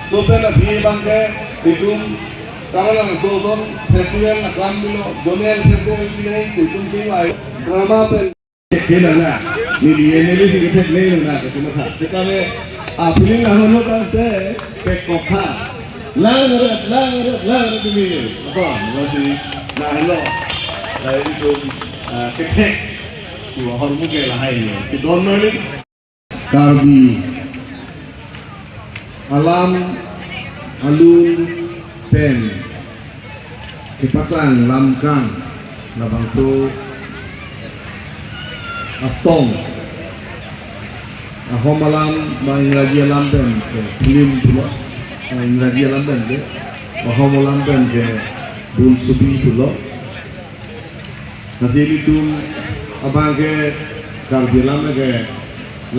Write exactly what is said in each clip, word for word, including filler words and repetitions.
Laso pen aphi abangke itum Taralangso ason festival aklam bilo, zonal festival bilo, itum chingvai drama pen. Kena na, neli M L A si kethek le na, kena tha. Seta me, a film na hono tangte, kekok tha. Lang ret, lang ret, lang ret ni. Apa, masih na lo. Lahai itum, ah, kethek. Dua hormu ke lahai ni. Si don mali. Karbi alam alun pen kepaklang lamkang labangso asong ahom alam ba Ingraji alam pen ke film pulo, eh, Ingraji alam pen ke ahom alam pen ke Bolshoi pulo. Lasi ilitum abangke Karbi alam ke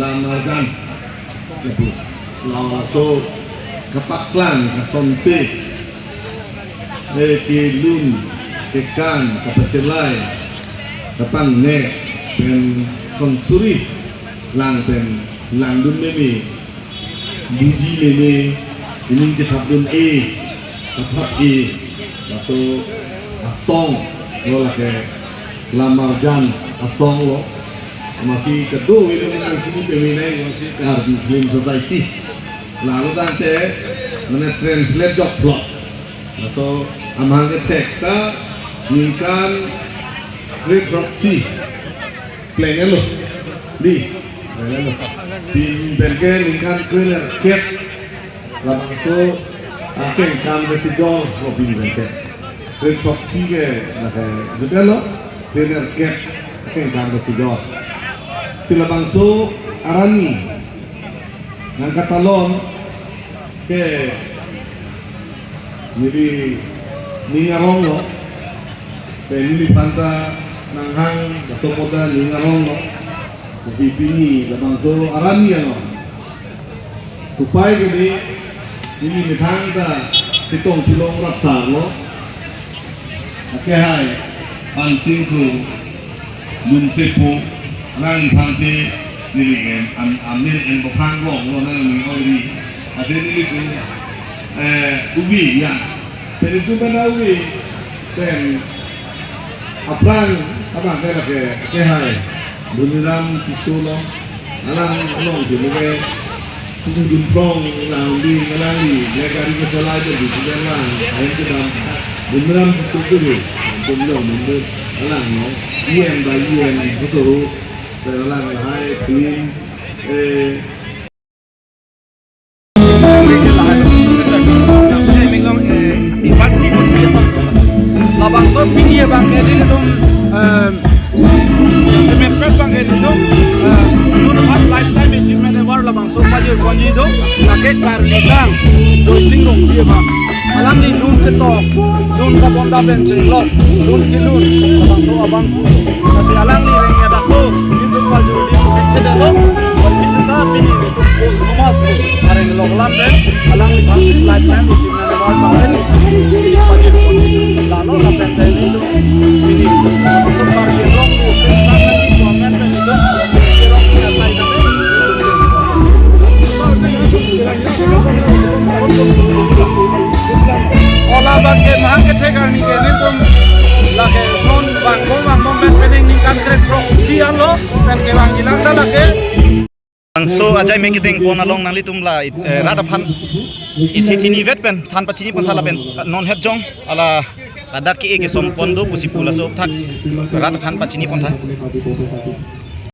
lam arjan. Lapu. Laso kapaklang asonsi, eh, kelun, kekan, kapachelai, kapangnek pen kongsuri lang pen langdun meme, buji meme, ining kethapdun-e, kethap-e, laso asong lo lake lam arjan asong lo. Masi kedo itum nangchini pemilai masi Karbi Film Society. Lalo tangte mane translate jok lo. Laso amahang kethek ta ningkan krethrok si pleng lo. Di, pleng lo. Pini pen ke ningkan krenerkep labangso akengkam kachijor lo pini pen ke. Krethrok si ke, nake, judelo, krenerkep akengkam kachijor. Si labangso arani nangkatalon ke neli ning arong lo, ke neliphan ta nanghang, laso apot ta ning arong lo. Lasi pini labangso arani along, tupai kami, neli methang ta Chetong Tilong Rapsar lo. Akehai Pansing Kro, Lunsepo, nangphansi neli en, am, amen en bophan rong lo nangning oiri. Ate neli tu, eh, uvi ya. Pen itum pen uvi, pen aphrang abang ke lake, akehai Buniram Tisso lo. Alang along si lake Tung Dunprong lang di, alang di, le gari kachalai jadi, kemudian lang, ahem kedam, Buniram Tisso dulu, Buniram Buniram, alang no, yen ba yen, betul, alang lahai, clean, eh, Labangso pini abang ke ilitum, eh, semet pet abang ke ilitum, eh, lun aphan lifetime achievement award labangso pajirponji do, lake karlitang Joysing Rongpi abang. Alangli lun ketok, lun kabonda pen chenglok, lun kelun, labangso abang ku. Lasi alangli rengya daklo, ilitum pajirli, kethedetlo, isi ta pini ilitum post Thomas ko, areng lok lam pen, alangli phan lifetime achievement award paren, pajirpon, lalo lapen pen ilitum, pini, masuk target rong ko, pen sampai di komen pen ilitum, rong punya sai kami. Ola abang ke mahang kethek arni ke ilitum, lake non bang ko bang mo pen pen ningkan krethrok si alo, pen kevangji lang ta lake. Bangso ajai me kedeng pon along nanglitum la, eh, rat aphan ithi thini vet pen than pachini pon tha lapen non het jong ala adak ke-e kesom pon do pusi pu laso thak rat aphan pachini pon tha.